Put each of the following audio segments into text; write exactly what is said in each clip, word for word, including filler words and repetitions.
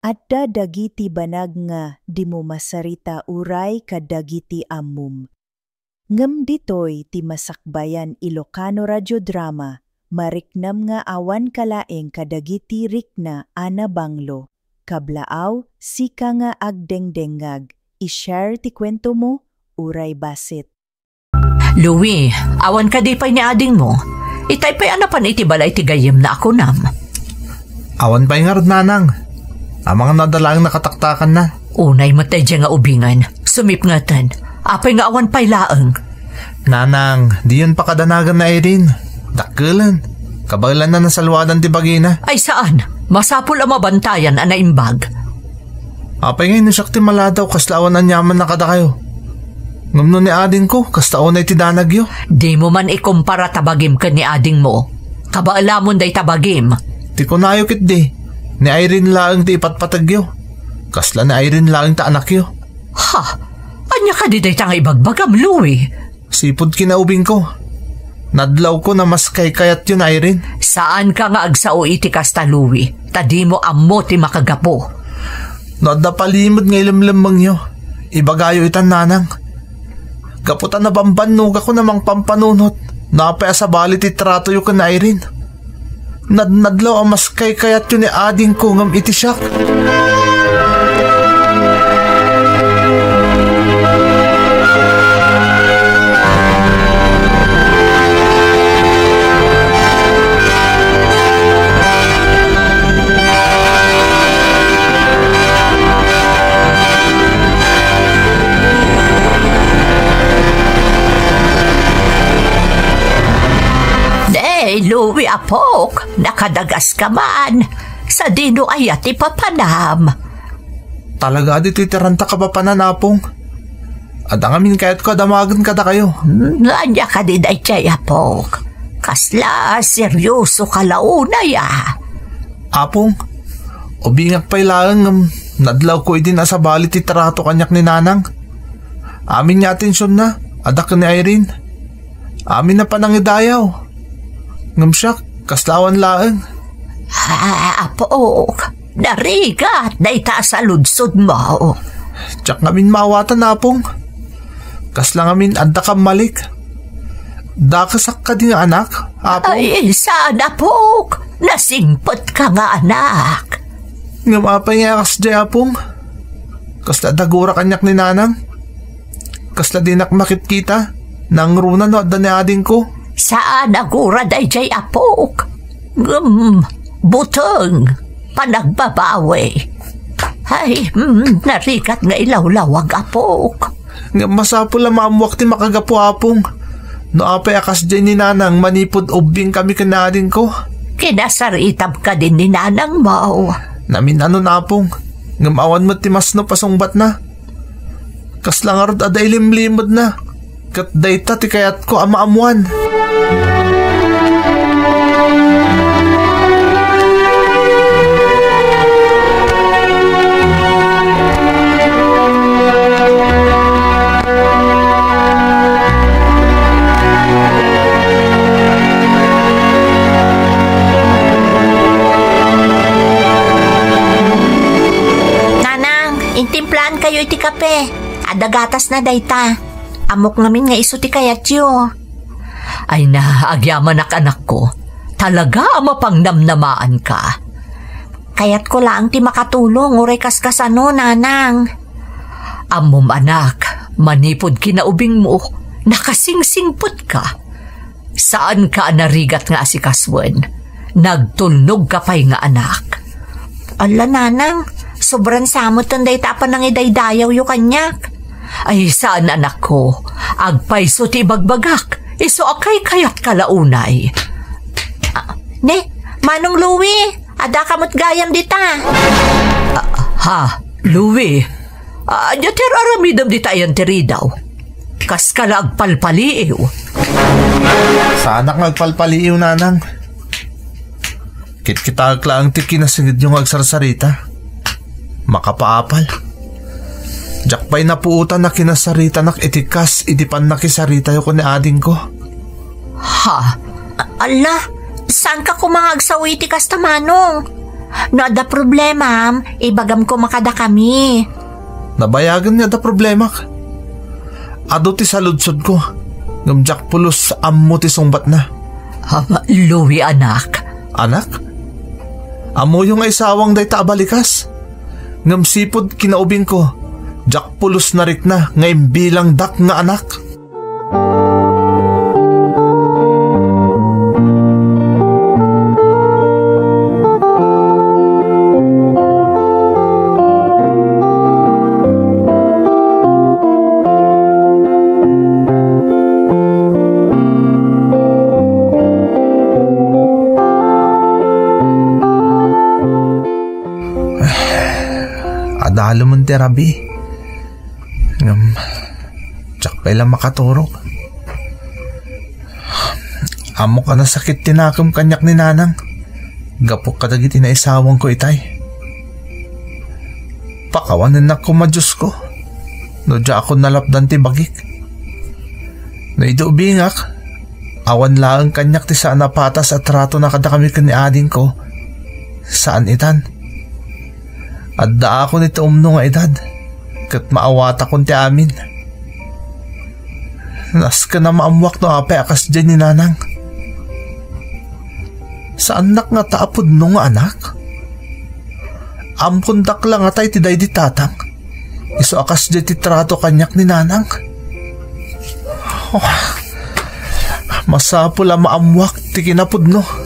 adda dagiti banag nga dimo masarita uray kadagiti ammom. Ngem ditoy ti masakbayan Ilocano Radio Drama, mariknam nga awan kalaeng kadagiti rikna a nabanglo. Kablaaw, sika nga agdengdengngag, i-share ti kuentomo, uray bassit. Louie, awan kadi pay ni adingmo? Itay pay a napan iti balay ti gayyemna a kunam. Awan pay ngarud, nanang. Amangan no adda laeng nakataktakanna. Unay met daydiay nga ubingen. Sumipngeten. Apay nga awan pay laeng? Nanang, diyon pakadanagan ni Irene. Dakkelen. Kabaelanna nasalwadan ti bagina. Ay saan. Masapul a mabantayan a naimbag. Apay ngay no siak ti maladaw kasla awan aniamanna kadakayo? Ngem no ni adingko, kasta unay ti danagyo. Dimo man ikumpara ta bagim ken ni adingmo. Kabaelamon dayta bagim. Ti kunayo ketdi, ni Irene laeng ti ipatpategyo. Kasla ni Irene laeng ta anakyo. Ha? Ania kadi dayta nga ibagbagam, Louie? Sipud kinaubingko, nadlawko a maskaykayatyo ni Irene. Saanka nga agsao iti kasta, Louie, ta dimo ammo ti makagapu. No adda palimed nga ilemlemmengyo, ibagayo itan, nanang. Gapu ta nabambannogakon a mangpampanunot no apay a sabali ti tratoyo ken ni Irene. Nadnadlaw a maskaykayatyo ni adingko ngem iti siak. Day, Louie, apok, nakadagaska man. Sadino aya ti papanam? Talaga, adda ti tiranta kapapanan, apong. Adda ngamin kayatko a damagen kadakayo. Hmm, ania kadi daydiay, apok? Kasla seryoso ka la unay, a? Apong, ubingak pay laeng ngem nadlawko idin a sabali ti trato kaniak ni nanang. Amin nga atensionna, adda ken ni Irene. Amin a panangidayaw. Ngem siak, kasla awan laeng. Ah, apok, narigat dayta a saludsodmo. Diak ngamin maawatan, apong. Kasla ngamin adda kammalik. Dakesak kadi nga anak, apong? Ay, saan, apok. Nasingpetka nga anak. Ngem apay nga kasdiay, apong? Kasla dagura kaniak ni nanang? Kasla dinak makitkita? Nangruna no adda ni adingko? Saan a gura daydiay, apok. Ngem, buteng, panagbabawi. Ay, mm, narigat nga ilawlawag, apok. Ngem masapul a maammuak ti makagapu, apong. No apay a kasdiay ni nanang manipud ubbingkami ken ni adingko? Kinasaritam kadi ni nanangmo? Namin-anon, apong. Ngem awan met ti masnop a sungbatna. Kasla ngarud adda ilimlimedna, ket dayta ti kayatko a maammuan. Nanang, intimplaankayo iti kape. Adda gatasna dayta. Ammok ngamin nga isu ti kayatyo. Ay na, agyamanak, anakko. Talaga a mapangnamnamaanka. Kayatko laeng ti makatulong, uray kaskasano, nanang. Ammom, anak, manipud kinaubingmo, nakasingsingpetka. Saanka a narigat nga asikasuen. Nagtulnogka pay nga anak. Alla, nanang, sobran samuten dayta a panangidaydayawyo kaniak. Ay, saan, anakko. Agpayso ti ibagbagak. Isu a kaykayatka la unay. Ah, ne, Manong Louie, addaka met gayam dita. Ah, ha, Louie? Ania ti ar-aramidem dita ayan ti ridaw? Kaska la agpalpaliiw. Saanak nga agpalpaliiw, nanang. Kitkitaek laeng ti kinasingedyo nga agsarsarita. Makapaapal. Diak pay napuotan a kinasaritanak iti kas idi pannakisaritayo ken ni adingko. Ha? A-, alla, saanka koma nga agsawi iti kasta, manong? No adda problemam, ibagamko kadakami. Nabayagen nga adda problemak. Adu ti saludsodko, ngem diak pulos ammo ti sungbatna. Ah, Louie, anak. Anak? Ammoyo nga isawang dayta a balikas. Ngem sipud kinaubingko, diak pulos narikna nga imbilangdak nga anak. Adalemen ti rabii. Ngem, diak pay la makaturog. Ammok a nasakit ti nakem kaniak ni Nanang gapu kadagiti naisawangko itay. Pakawanennak koma, Diosko, no diakon nalapdan ti bagik. No idi ubingak, awan laeng kaniak ti saan a patas a tratona kadakami ken ni adingko. Saan itan. Addaakon iti umno nga edad, ket maawatakon ti amin. Nasken a maammuak no apay a kasdiay ni Nanang. Saannak ngata a pudno nga anak. Ammondak la ngata iti daydi tatang. Isu a kasdiay ti trato kaniak ni Nanang. Oh, masapul a maammuak ti kinapudno.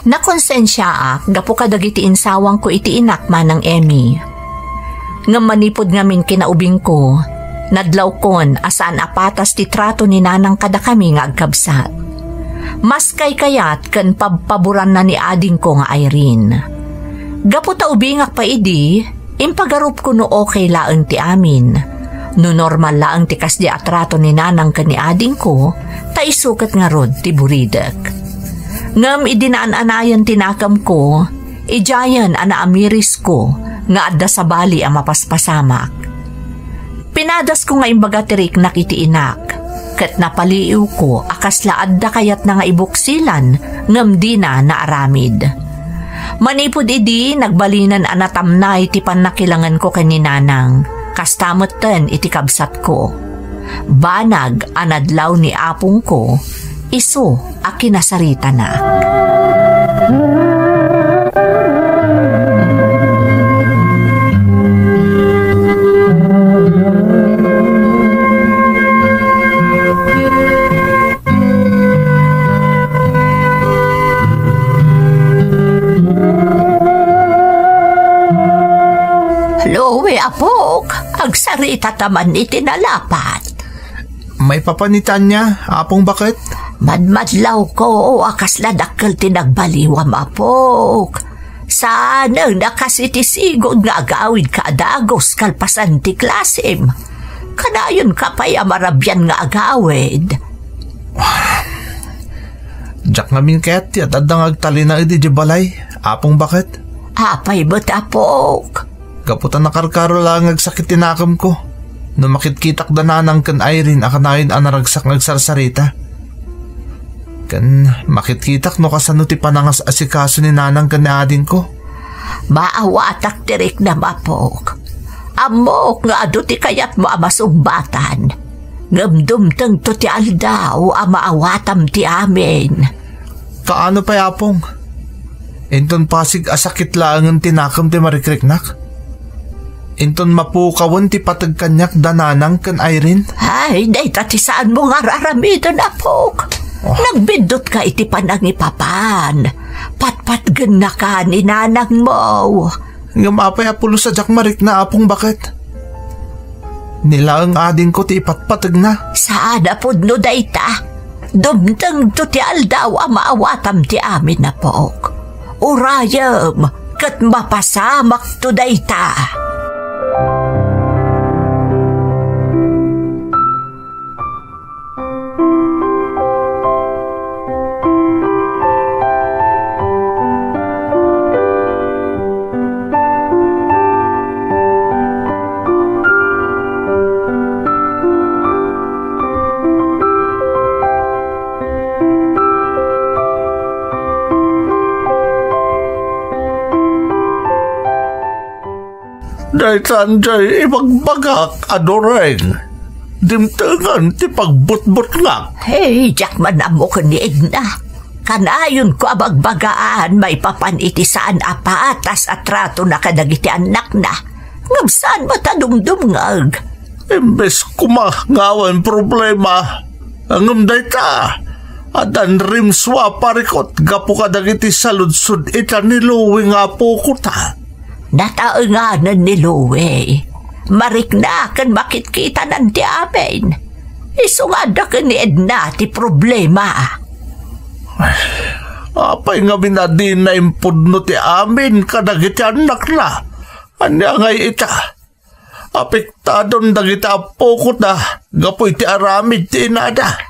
Nakonsensiaak gapu kadagiti insawangko iti inak, Manang Emmy. Ngem manipud ngamin kinaubingko, nadlawkon a saan a patas ti trato ni Nanang kadakami nga agkabsat. Maskay kayat ken pabpaboranna ni adingko nga Irene. Gapu ta ubingak pay idi, impagarupko no okay laeng ti amin. No normal laeng ti kasdi a trato ni Nanang ken ni adingko, ta isu ket ngarud ti buridek. Ngem idi naan-anayen ti nakemko, idiayen a naamirisko nga adda sabali a mapaspasamak. Pinadasko nga imbaga ti riknak iti inak, ket napaliiwko a kasla adda kayatna nga ibuksilan ngem dina naaramid. Manipud idi, nagbalinen a natamnay ti pannakilangenko ken ni Nanang, kasta metten iti kabsatko. Banag a nadlaw ni apongko, isu a kinasaritana. Louie, apok, agsarita ta man iti nalapat. Maipapan ni Tanya, Apong Baket? Madmadlawko a kasla dakkel ti nagbaliwam, apok. Saan a kas iti sigud nga agawidka a dagus kalpasan ti klasem. Kanayonka pay a marabian nga agawid. Diak ngamin kayat ti ad-adda nga agtalinaed idiay balay, Apong Baket. Apay met, apok? Gapu ta nakarkaro laeng nga agsakit ti nakemko. No makitkitak da Nanang ken Irene a kanayon a naragsak nga agsarsarita. Ken makitkitak no kasano ti panangas-asikaso ni Nanang ken ni adingko. Maawatak ti riknam, apok. Ammok nga adu ti kayatmo a masungbatan. Ngem dumtengto ti aldaw a maawatam ti amin. Kaano pay, Apong? Inton pasig a sakit laengen ti nakem ti marikriknak? Inton mapukawen ti pateg kaniak da nanang ken Irene? Ay, dayta ti saanmo nga ar-aramiden, apok. Oh. Nagbiddutka iti panangipapan. Patpatgennaka ni nanangmo. Ngem apay a pulos a diak marikna, apong baket? Ni laeng adingko ti ipatpategna. Saan a pudno dayta. Dumtengto ti aldaw a maawatam ti amin, apok. Urayem, ket mapasamakto dayta. Daytan jay ibagbagak a Doreng. Dimtengen ti pagbutbutngak. Hey, diak man ammo ken ni Edna. Kanayonko a bagbagaan maipapan iti saan a patas a tratona kadagiti annakna. Ngem saan met a dumdumngeg. Imbes koma nga awan problema, ngem dayta, addan rimsua a parikut gapu kadagiti saludsod ita ni Louie nga apokota. Nataenganen ni Louie. Marikna ken makitkitanan ti amin. Isu nga adda ken ni Edna ti problema. Apay ngamin a dina impudno ti amin kadagiti annakna? Ania ngay ita? Apektadon dagiti apokotna gapu iti aramid ti inada.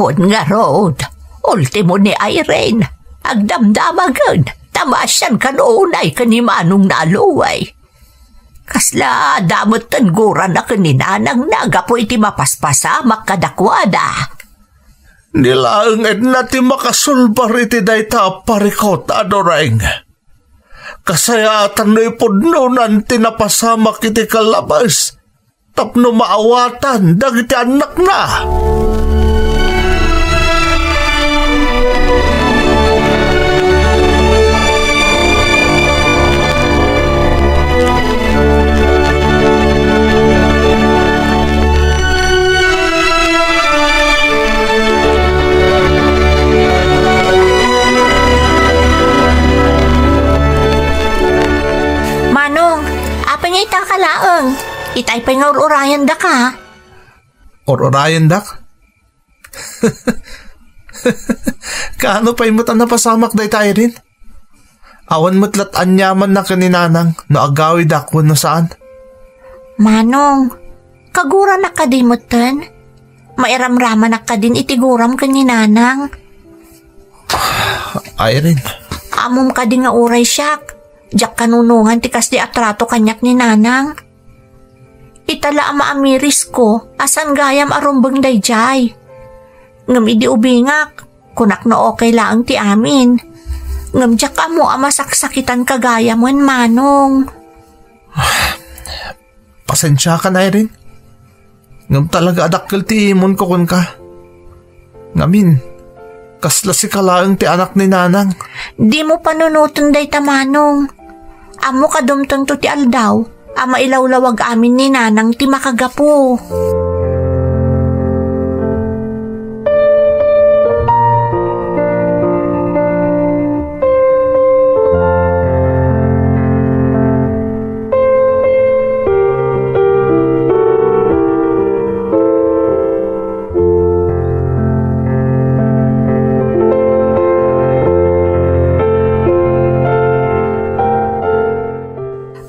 Wen ngarud, ultimo ni Irene, agdamdamagen, ta maasian kano unay ken ni manongna a Louie. Kasla adda metten gurana ken ni nanangna gapu iti mapaspasamak kadakuada. Ni laeng Edna ti makasulbar iti dayta a parikut a Doreng. Kasayaatan no ipudnonan ti napasamak iti kallabes tapno maawatan dagiti annakna. Manong, apay nga ita ka laeng? Itay pay nga ur-urayendaka. Ur-urayendak? Kaano pay met a napasamak dayta, Irene? Awan met lat aniamanna ken ni Nanang no agawidak wenno saan. Manong, kaguranak kadi metten? Mairamramanak kadin iti guram ken ni Nanang? Irene. Ammom kadi nga uray siak, diak kanunongan ti kasdi a trato kaniak ni Nanang. Ita la a maamirisko a saan gayam a rumbeng daydiay. Ngem idi ubingak, kunak no okay laeng ti amin. Ngem diak ammo a masaksakitanka gayam, Manong. Pasensiakan, Irene. Ngem talaga a dakkel ti imunko kenka. Ngamin, kasla sika laeng ti anak ni Nanang. Dimo panunoten dayta, Manong. Ammok a dumtengto ti aldaw a mailawlawag amin ni Nanang ti makagapu.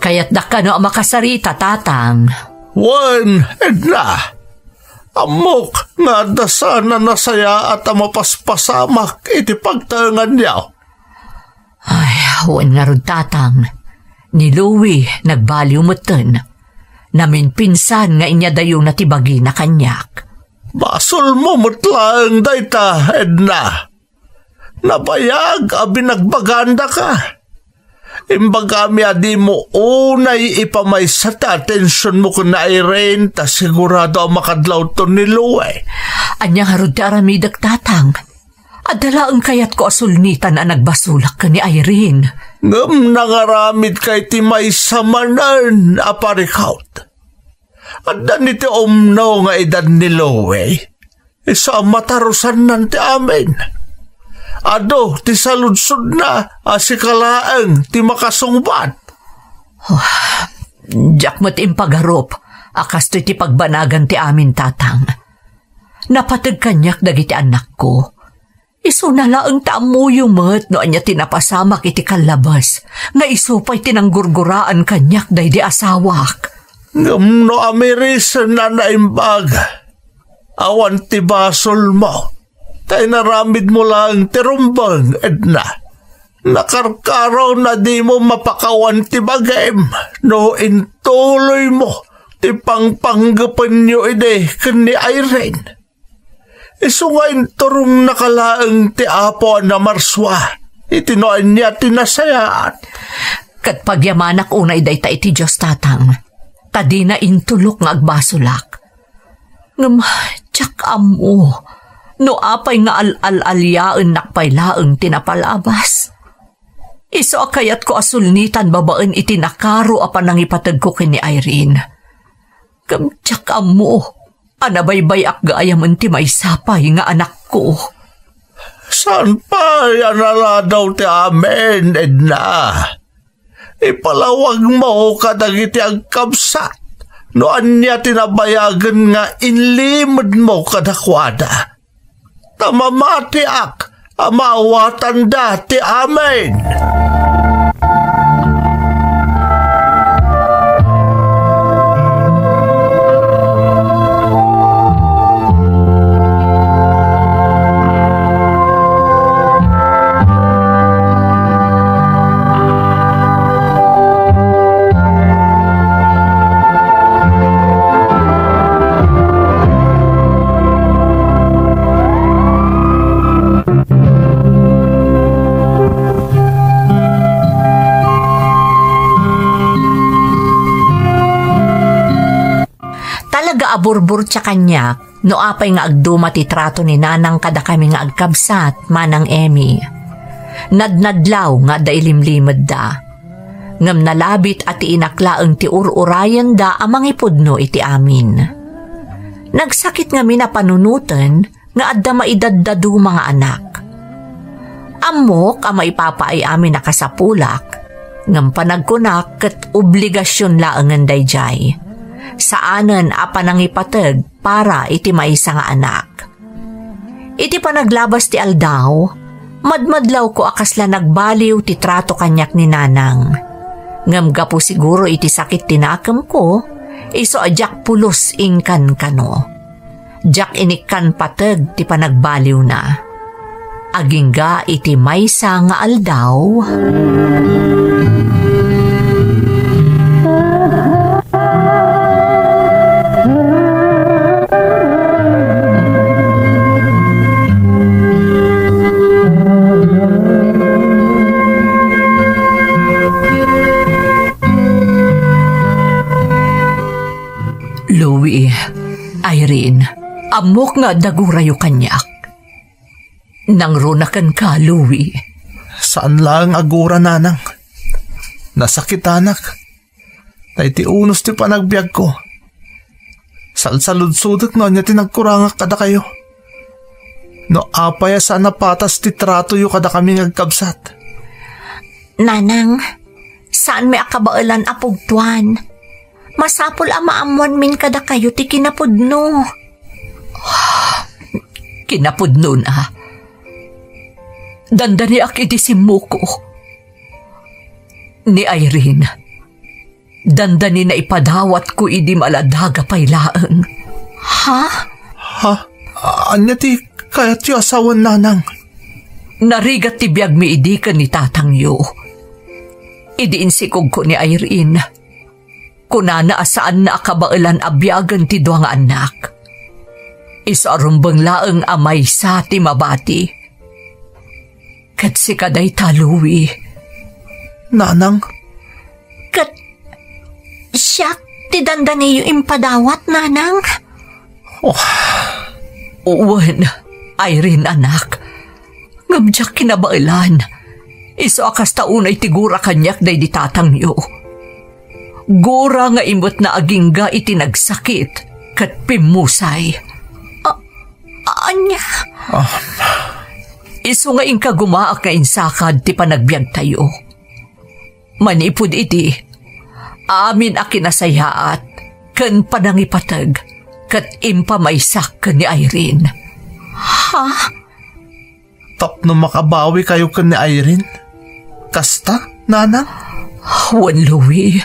Kayatdak kano a makasarita, Tatang? Wen, Edna. Ammok nga adda saan a nasayaat a mapaspasamak iti pagtaenganyo. Ay, wen ngarud, Tatang. Ni Louie, nagbaliw metten. Naminpinsan nga inyadayona ti bagina kaniak. Basolmo met laeng dayta, Edna. Nabayag a binagbagandaka. Imbagami a dimo unay ipamaysa ti atensionmo ken ni Irene ta sigurado a makadlawton ni Louie. Ania ngarud ti aramidek, Tatang? Adda laeng kayatko a sulnitan a nagbasolak ken ni Irene. Ngem nangaramidka iti maysa manen a parikut. Adda ni ti umno nga edad ni Louie. Isu a matarusannan ti amin. Adu ti saludsodna a sika laeng ti makasungbat. Oh, diak met impagarup a kastoy ti pagbanagan ti amin, Tatang. Napateg kaniak dagiti annakko. Isuna laeng ta ammoyo met no ania ti napasamak iti kallabes nga isu pay ti nanggurguraan kaniak daydi asawak. Ngem no amirisen a naimbag, awan ti basolmo, ta inaramidmo laeng ti rumbeng, Edna. Nakarkaro na dimo mapakawan ti bagim no intuloymo ti pangpanggepenyo idi ken ni Irene. Isu nga inturongnaka laeng ti Apo a namarsua iti no ania ti nasayaat. Ket pagyamanak unay dayta iti Dios, Tatang, ta dina intulok nga agbasolak. Ngem diak ammo no apay nga al-al-aliaennak pay laeng ti napalabas. Isu a kayatko a sulnitan babaen iti nakaro a panangipategko ken ni Irene. Ngem diak ammo a nabaybay-ak gayam ti maysa pay nga anakko. Saan pay a naladaw ti amin, Edna? Ipalawagmo kadagiti agkabsat no ania ti nabayagen nga inlimedmo kadakuada. Ta mamatiak a maawatanda ti amin. Talaga a burburtia kaniak no apay nga agduma ti trato ni Nanang kadakami nga agkabsat, Manang Emmy. Nadnadlaw nga adda ilimlimedda. Ngem nalabit a ti inak laeng ti ur-urayenda a mangipudno iti amin. Nagsakit ngamin a panunoten nga adda maidaddaduma nga anak. Ammok a maipapaay amin a kasapulak, ngem panagkunak ket obligasion laengen daydiay. Saanen a panangipateg para iti maysa nga anak. Iti panaglabas ti aldaw, madmadlawko a kasla nagbaliw ti trato kaniak ni Nanang. Ngem gapu siguro iti sakit ti nakemko, isu a diak pulos inkankano. Diak inikkan pateg ti panagbaliwna. Agingga iti maysa nga aldaw. Louie, Irene, ammok nga adda gurayo kaniak. Nangruna kenka, Louie. Saan laeng a gura, Nanang. Nasakitanak. Ta iti unos ti panagbiagko, salsaludsodek no ania ti nagkurangak kadakayo. No apay a saan a patas ti tratoyo kadakami nga agkabsat. Nanang, saanmi a kabaelan a pugtoan. Masapul a maammoanmin kadakayo ti kinapudno. Kinapudnona. Dandaniak iti simmuko. Ni Irene, dandanina ipadawatko idi maladaga pay laeng. Ha? Ha? Ania ti kayatyo a sawen, Nanang? Narigat ti biagmi idi ken ni tatangyo. Idi insikogko ni Irene, kunana a saanna a kabaelan a biagen ti dua nga annak. Isu a rumbeng laeng a maysa ti mabati. Ket sika dayta, Louie. Nanang? Ket siak ti dandaniyo impadawat, Nanang? Oh. Wen, Irene, anak. Ngem diak kinabaelan. Isu a kasta unay ti gura kaniak daydi tatangyo. Gura nga imetna agingga iti nagsakit ket pimmusay. A-, ania? Ah. Isu nga inkagumaak nga insakad ti panagbiagtayo. Manipud idi, amin a kinasayaat ken panangipateg ket impamaysak ken ni Irene. Ha? Tapno makabawikayo ken ni Irene? Kasta, nanang? Wen, Louie.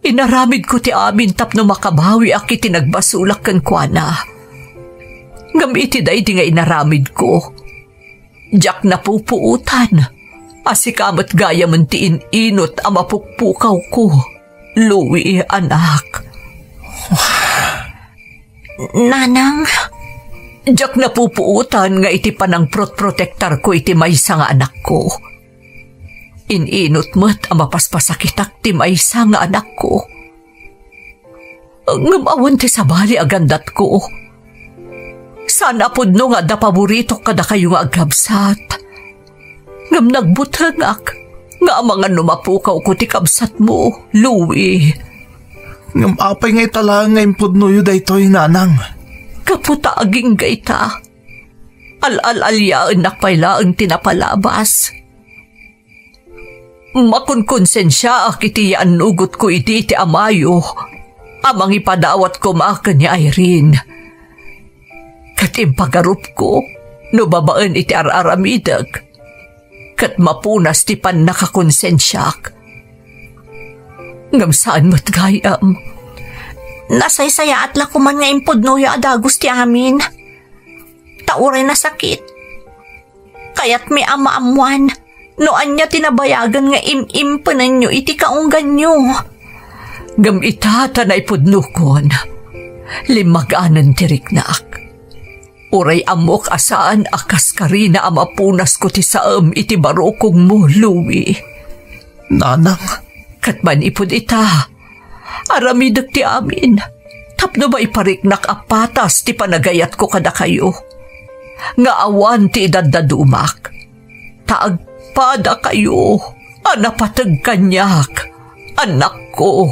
Inaramidko ti amin tapno makabawiak iti nagbasolak kenkuana. Ngem iti daydi nga inaramidko, diak napupuotan a sika met gayamen ti in-inut a mapukpukawko, Louie, anak. Nanang? Diak napupuotan nga iti panangprotprotektarko iti maysa nga anakko, in-inut met a mapaspasakitak ti maysa nga anakko. Ngem awan ti sabali a gandatko. Saan a pudno nga adda paboritok kadakayo nga agkabsat. Ngem nagbutengak nga amangan no mapukawko ti kabsatmo, Louie. Ngem apay nga ita laeng nga impudnoyo daytoy, nanang? Gapu ta agingga ita, al-al-aliaennak pay laeng ti napalabas. Makonkonsensiaak iti yaannugotko idi ti amayo a mangipadawat koma ken ni Irene. Ket impagarupko no babaen iti ar-aramidek, ket mapunas ti pannakakonsensiak. Ngem saan met gayam. Nasaysayaat la koman nga impudnoyo a dagus ti amin. Ta uray nasakit, kayatmi a maammuan no ania ti nabayagen nga im-impenenyo iti kaungganyo. Ngem ita ta naipudnokon, limmaganen ti riknak. Uray ammok a saan a kaskarina a mapunasko ti saem iti barukongmo, Louie. Nanang. Ket manipud ita, aramidek ti amin tapno maipariknak a patas ti panagayatko kadakayo, nga awan ti idaddadumak, ta agpadakayo a napateg kaniak, anakko.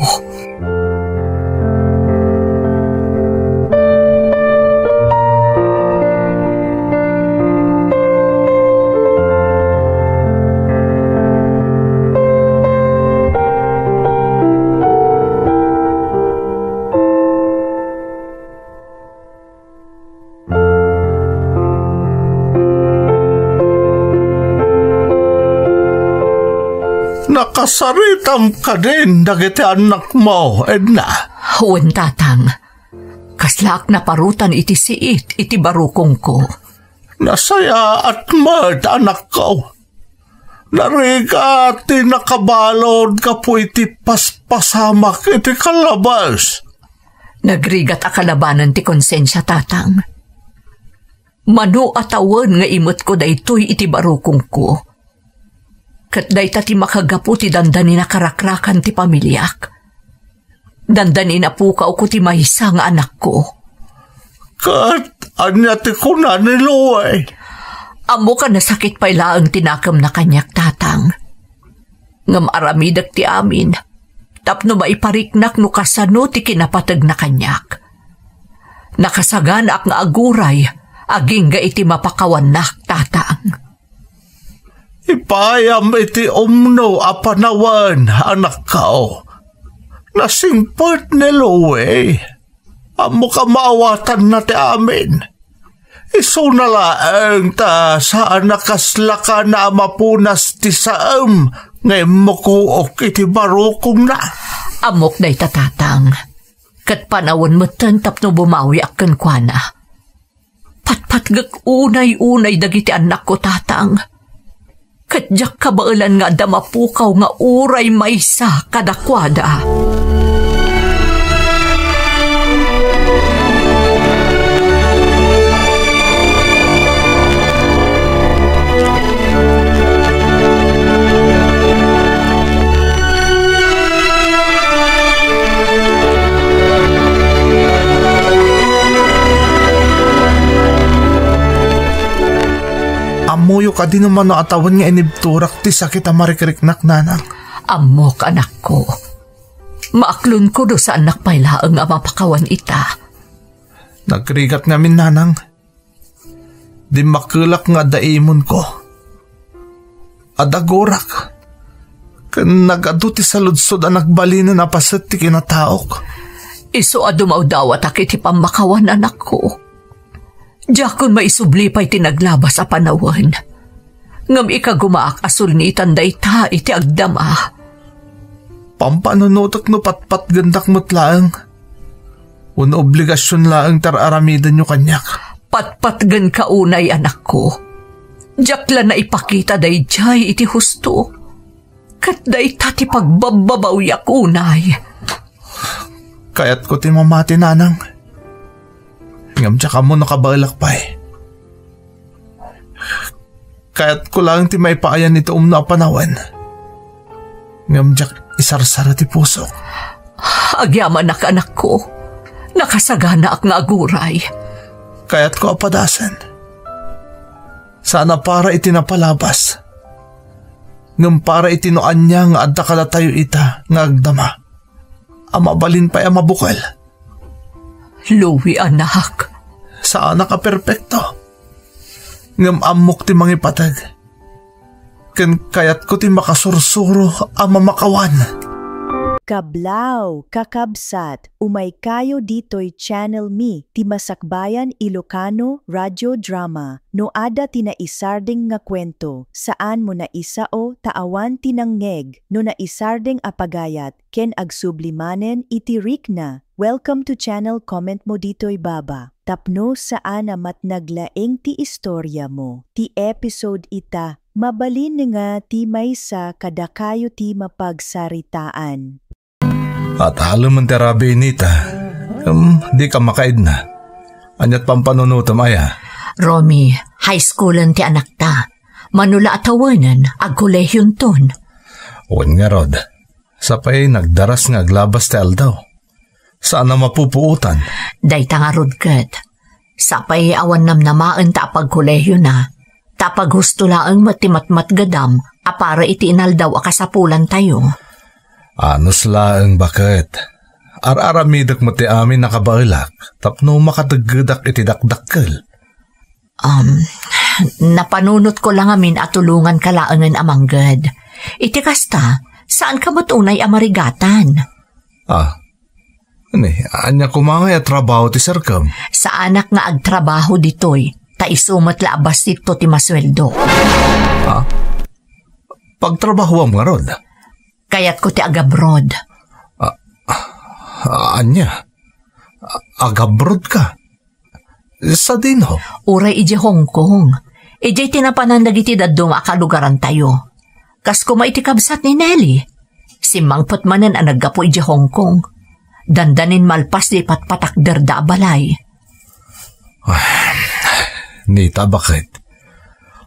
Nakasaritam kadin dagiti annakmo, Edna? Wen, tatang. Kaslaak naparutan iti siit iti barukongko. Nasayaat met, anakko. Narigat ti nakabalud gapu iti paspasamak iti kalabas. Nagrigat a kalabanan ti konsensia, tatang. Mano a tawen nga imetko daytoy iti barukongko. Ket dayta ti makagapu ti dandani nakarakrakan ti pamiliak. Dandani napukawko ti maysa nga anakko. Ket ania ti kuna ni Louie? Ammok a nasakit pay laeng ti nakemna kaniak, tatang. Ngem aramidek ti amin tapno maipariknak no kasano ti kinapategna kaniak. Nakasaganaak nga aguray agingga iti mapakawannak, tatang. Ipayam iti umno a panawen, anakko. Nasingpet ni Louie. Ammok a maawatanna ti amin. Isuna laeng ta saan a kaslakana a mapunas ti saem nga immukook iti barukongna. Ammok dayta, tatang. Ket panawen metten tapno bumawiak kenkuana. Patpatgek unay-unay dagiti annakko, tatang. Ket diak kabaelan nga adda mapukaw nga uray maysa kadakuada. Ammoyo kadi no mano a tawen nga inibturak ti sakit a marikriknak, nanang? Ammok, anakko. Maaklonko no saannak pay laeng a mapakawan ita. Nagrigat ngamin, nanang. Dimmakelak nga adda imunko. Adda gurak. Ken nagadu ti saludsod a nagbalinen a paset ti kinataok. Isu a dumawdawatak iti pammakawan, anakko. Diakon maisubli pay ti naglabas a panawen. Ngem ikagumaak a sulnitan dayta iti agdama. Pampanunotek no patpatgendak met laeng. Wenno obligasion laeng ti ar-aramidenyo kaniak? Patpatgenka unay, anakko. Diak la naipakita daydiay iti husto. Ket dayta ti pagbabbabawiak unay. Kayatko ti mamati, nanang. Ngem diak ammo no kabaelak pay. Kayatko laeng ti maipaayan iti umno a panawen. Ngem diak isarsara ti pusok. Agyamanak, anakko. Nakasaganaak nga aguray. Kayatko a padasen. Saan a para iti napalabas. Ngem para iti no ania nga adda kadatayo ita nga agdama a mabalin pay a mabukel. Louie, anak. Saanak a perpekto. Ngem ammok ti mangipateg. Ken kayatko ti makasursuro a mamakawan. Kablaaw, kakabsat, umaykayo ditoy channel mi, ti Masakbayan Ilocano Radio Drama. No adda ti naisardeng nga kuento, saanmo naisao ta awan ti nangngeg. No naisardeng a pagayat ken agsubli manen iti rikna, welcome to channel, comment mo ditoy baba tapno saan a matnag laeng ti istoriamo. Ti episode ita, mabalin nga ti maysa kadakayo ti mapagsaritaan. At halemen ti rabii nita, em, dika makaidna. Aniat pampanunotem aya? Romy, high schoolen ti anakta. Mano la a tawenen, agkolehionton. Wen ngarud, sapay nagdaras nga aglabas ti aldaw. Saan a mapupuotan. Dayta ngarud ket. Sapay awan namnamaenta a pagkolehiona, ta paghusto laeng met ti matmatgedam a para iti inaldaw a kasapulantayo. Anus laeng baket. Ar-aramidek met ti amin a kabaelak tapno makadeggedak iti dakdakkel. Um, napanunotko la ngamin a tulonganka laengen a mangged. Iti kasta, saanka met unay a marigatan. Ah, ni, ania koma ngay a trabaho ti serkem? Saanak nga agtrabaho ditoy, ta isu met la a basitto ti masueldo. Ah? Pagtrabahoam ngarud? Kayatko ti agabroad. Ah, ah, ania? A-, agabroad ka? Sadino? Uray idiay Hong Kong. Idiay ti napanan dagiti dadduma a kalugarantayo. Kas koma iti kabsat ni Nelly. Simmangpet manen a naggapu idiay Hong Kong. Dandanin malpas di patpatakderda a balay. Ah, nita, baket.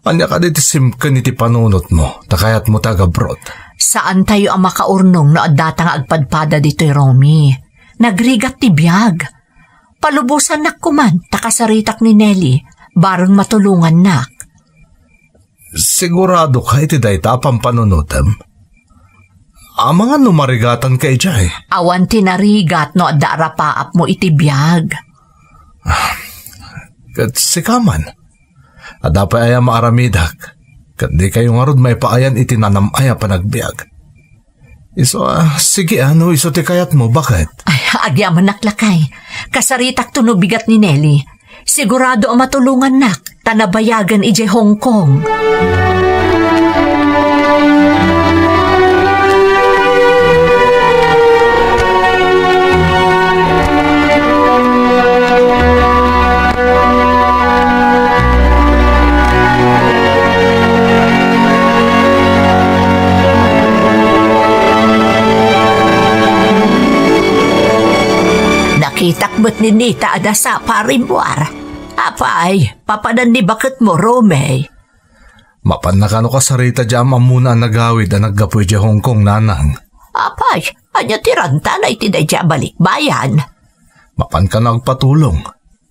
Ania kadi ti simken iti panunotmo, ta kayatmo ti agabroad? Saantayo a makaurnong no addata nga agpadpada ditoy, Romy. Nagrigat ti biag. Palubosannak koman ta kasaritak ni Nelly, bareng matulongannak. Sigurado ka iti dayta a pampanunotem? Amangan no marigatan ka idiay. Awan ti narigat no adda arapaapmo iti biag. Ket sika man, adda pay aya maaramidak, ket dikayo ngarud maipaayan iti nanam-ay a panagbiag. Isu, ah, sige, ah, no isu ti kayatmo, baket? Ay, agyamanak lakay. Kasaritakto no bigat ni Nelly. Sigurado a matulongannak, ta nabayagen idiay Hong Kong. Nakitak met ni Nita a nasapa a rimmuar. Apay, papanan ni baketmo, Romy? Mapanna kano kasarita diay am-ammona a nagawid a naggapu idiay Hong Kong, nanang? Apay, ania ti rantana iti daydiay a balikbayan? Mapan kano agpatulong.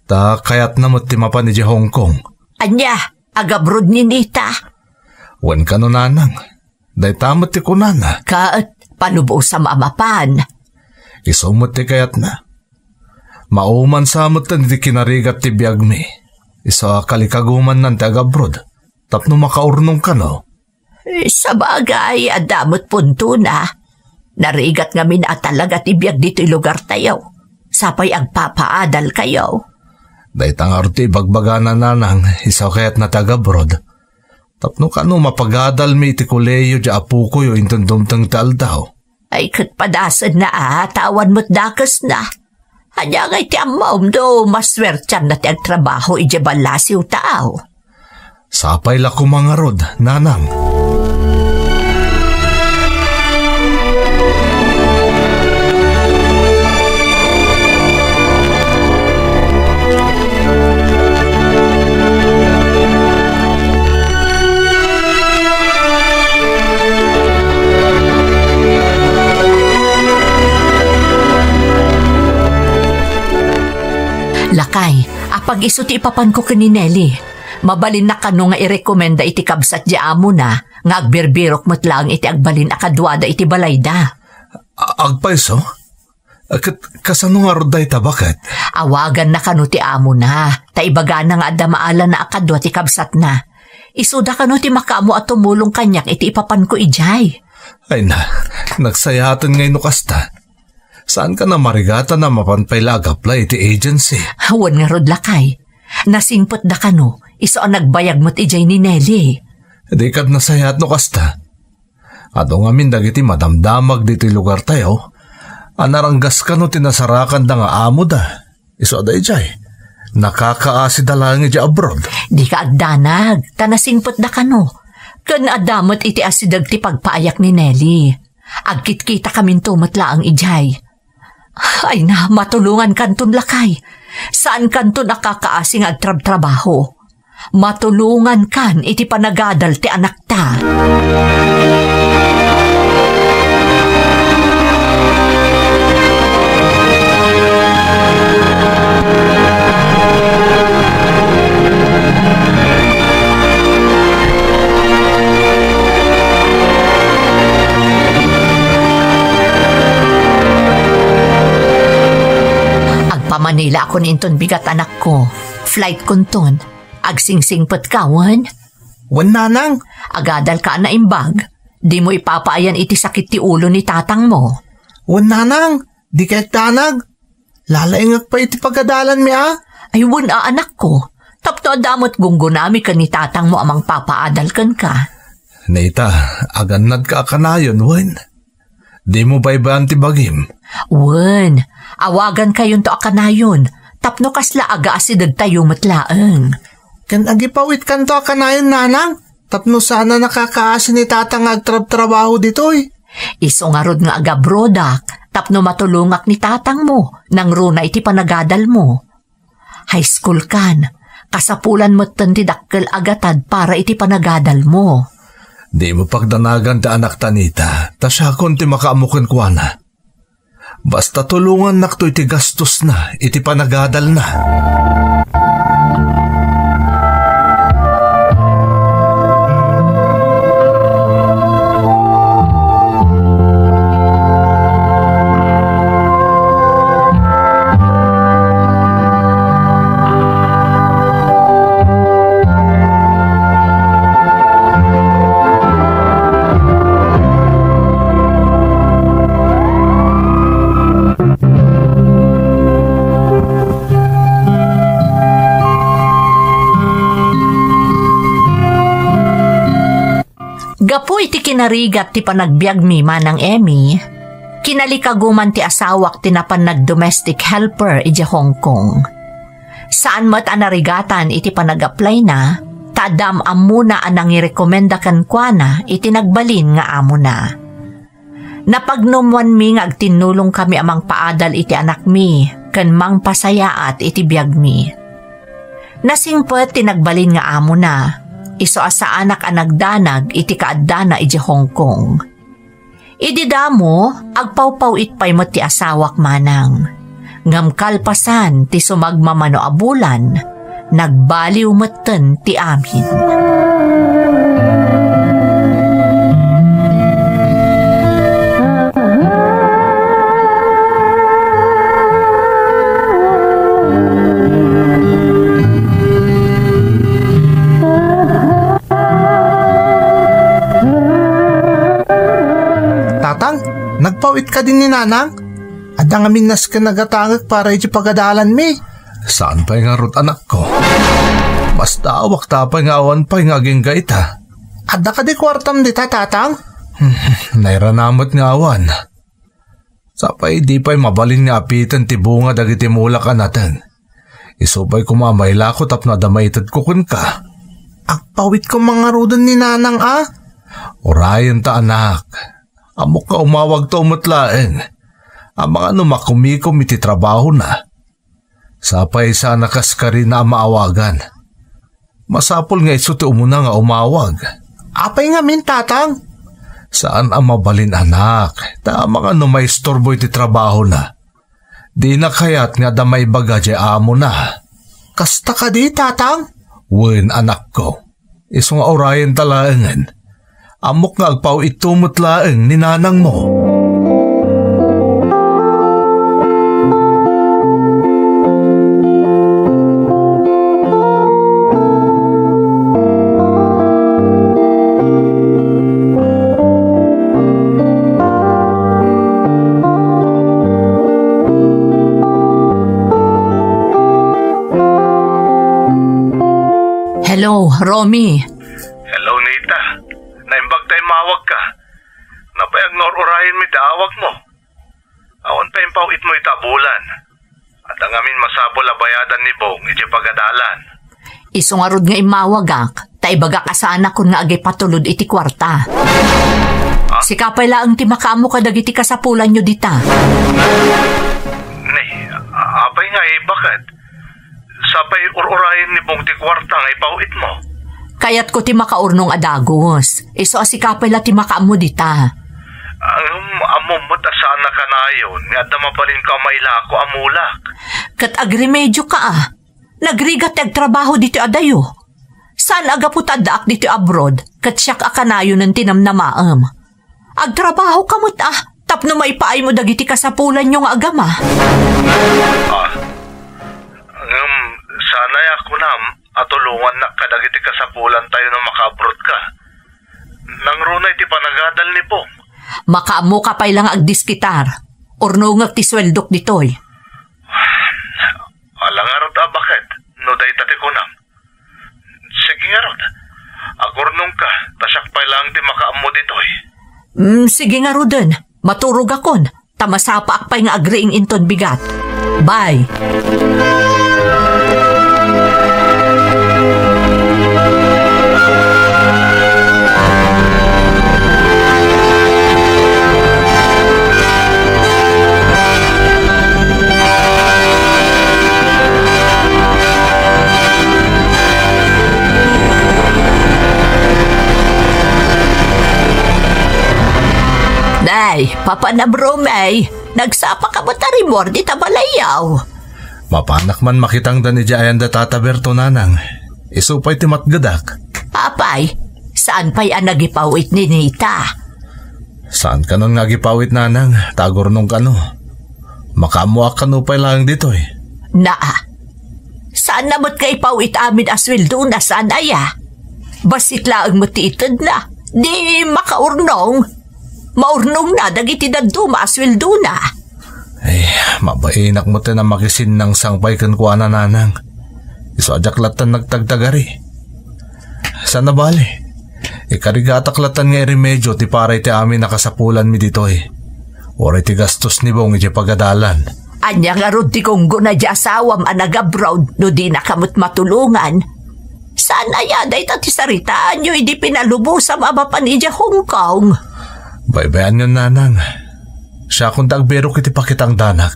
Ta kayatna met ti mapan idiay Hong Kong. Ania? Agabroad ni Nita. Wen kano, nanang. Dayta met ti kunana. Ket palubosam a mapan. Isu met ti kayatna. Mauman sa met ti kinarigat ti biagmi. Isu a kalikagumannan ti agabroad. Tapno makaurnong kano. Eh, sabagay, adda met puntona. Narigat ngamin a talaga ti biag ditoy lugartayo. Sapay agpapaadalkayo. Dayta ngarud ti ibagbagana, nanang, isu kayatna ti agabroad. Tapno kano mapagadalmi iti kolehiyo ti apokoyo inton dumteng ti aldaw. Ay, ket padasenna a, ta awan met dakesna. Ania ngay ti ammom no masuertianna ti agtrabaho idiay ballasiw taaw? Sapay la koma ngarud, nanang. Lakay, apag-isu ti ipapanko ken ni Nelly. Mabalinnak kano nga irekomenda iti kabsat ti amona nga agbirbirok met laeng iti agbalin a kaduada iti balayda. A-, agpayso? Ket kasano ngarud dayta, baket? Awaganna kano ti amona, ta ibagana nga adda maalana a kadua ti kabsatna. Isuda kano ti makaammo a tumulong kaniak iti ipapanko idiay. Ay na, nagsayaten ngay no kasta. Saanka a marigatan a mapan pay la ag-apply iti agency? Wen ngarud, lakay. Nasingpetda kano, isu a nagbayag met idiay ni Nelly. Dika nasayaat no kasta. Adu ngamin dagiti madamdamag ditoy lugartayo a naranggas kano ti nasarakanda nga amoda. Isu a daydiay, nakakaasida laeng idiay abroad. Dika agdanag, ta nasingpetda kano. Ken adda met iti asideg ti pagpaayak ni Nelly. Agkitkitakaminto met laeng idiay. Ay na, matulongankanton, lakay. Saankanton a kakaasi nga agtrabtrabaho. Matulongankan iti panagadal ti anakta. Agpamanila akon inton bigat, anakko. Flight konton. Agsingsingpet ka, wen? Wen, nanang. Agadal ka a naimbag. Dimo ipapaayan iti sakit ti ulo ni tatangmo. Wen, nanang. Dika agdanag. Lalaingek pay iti pagadalanmi a. Ay, wen a, anakko. Tapno adda met gunggonami ken ni tatangmo a mangpapaadal kenka. Nita, agannadka a kanayon, wen? Dimo baybay-an ti bagim. Wen, awagankayon a kanayon, tapno kasla agaasidegtayo met laeng. Ken agipawitkanto a kanayon, nanang, tapno saan a nakakaasi ni tatang nga agtrabtrabaho ditoy. Isu ngarud nga agabrodak, tapno matulongak ni tatangmo, nangruna iti panagadalmo. High school kan, kasapulan metten ti dakkel a gatad para iti panagadalmo. Dimo pagdanagan ti anakta, Nita, ta siakon ti makaammo kenkuana. Basta tulongannakto iti gastosna iti panagadalna. Gapu iti kinarigat ti panagbiagmi, Manang Emmy, kinalikaguman ti asawak ti napan nag-domestic helper idiay Hong Kong. Saan met a narigatan iti panag-apply-na, ta adda am-ammona a nangirekomenda kenkuana iti nagbalin nga amona. Napagnumoanmi nga agtinnulongkami a mangpaadal iti anakmi ken mangpasayaat iti biagmi. Nasingpet ti nagbalin nga amona, isu a saanak a nagdanag iti kaaddana idiay Hong Kong. Idi damo, agpawpaw-it pay met ti asawak, Manang. Ngem kalpasan ti sumagmamano a bulan, Nagbaliw metten ti amin. Tatang, nagpaw-it kadi ni Nanang? Adda ngamin nasken a gatangek para iti pagadalanmi. Saan pay ngarud, anakko. Basta awak ta pay nga awan pay nga agingga ita. Adda kadi kuartam dita, Tatang? Nairana met nga awan. Sapay di pay mabalin nga apiten ti bunga dagiti mulak a nateng. Isu pay koma a mailako tapno adda maitedko kenka. Agpaw-itko man ngaruden ni Nanang a. Urayen ta, anak. Ammok nga umawagto met laeng. Amangan no makumikom iti trabahona. Sapay saan a kaskarina a maawagan. Masapul nga isu ti umuna nga umawag. Apay ngamin, Tatang? Saan a mabalin, anak. Ta amangan no maisturbo iti trabahona. Dina kayat nga adda maibaga diay amona. Kasta kadi, Tatang? Wen, anakko. Isu nga urayen ta laengen. Ammok nga agpaw-itto met laeng ni nanangmo. Hello, Romy. Hello, Nita. Naimbag ta immawagka. Napay agnur-urayenmi ti awagmo. Awan pay impaw-itmo ita a bulan. Adda ngamin masapul a bayadan ni Bong idiay pagadalan. Isu ngarud nga immawagak, ta ibagak a saanakon nga agipatulod iti kuarta. Ah? Sika pay laeng ti makaammo kadagiti kasapulanyo dita. Ne, a-, apay nga, eh, baket? Sapay ur-urayen ni Bong ti kuarta nga ipaw-itmo. Kayatko ti makaurnong a dagus. Isu a sika pay la ti makaammo dita. Ngem ammom met a saan a kanayon nga adda mabalinko a mailako a mulak. Ket agremedioka a. Nagrigat ti agtrabaho ditoy adayo. Saan a gapu ta addaak ditoy abroad, ket siak a kanayonen ti namnamaem. Agtrabahoka met a, tapno maipaaymo dagiti kasapulanyo nga agama. Ah, ngem saan aya kunam a tulongannak kadagiti kasapulantayo no makaabroadka? Nangruna iti panagadal ni Bong. Makaammoka pay la nga agdiskitar. Urnongek ti sueldok ditoy. Ala ngarud a baket, no dayta ti kunam. Sige ngarud, agurnongka, ta siak pay laeng ti makaammo ditoy. Mm, sige ngaruden, maturogakon, ta masapaak pay nga agriing inton bigat. Bye. Day, papanam, Romay. Nagsapaka met a rimmuar dita balayyo. Mapanak man makitangdan idiay ayan da Tata Berto, nanang. Isu pay ti matgedak. Apay, saan pay a nagipaw-it ni Nita? Saan kanon nga agipaw-it, nanang, ta agurnong kano. Makaammoak kano pay laeng ditoy. Naa. Saan na met nga ipaw-it amin a sueldona, saan aya? Bassit laeng met ti itedna. Di makaurnong. Maurnongna dagiti dadduma a sueldona. Ay, mabainak met a makisinnangsang pay kenkuana, nanang. Isu a diak lattan nagtagtagari. Saan a bale. Ikarigatak lattan nga iremedio ti para iti amin a kasapulanmi ditoy. Uray ti gastos ni Bong iti pagadalan. Ania ngarud ti gunggona di asawam a nag-abroad no dinaka met matulongan? Saan aya dayta ti saritaanyo idi pinalubosam a mapan idiay Hong Kong? Baybayanyon, nanang. Siakon ti agbirok iti pakitangdanak.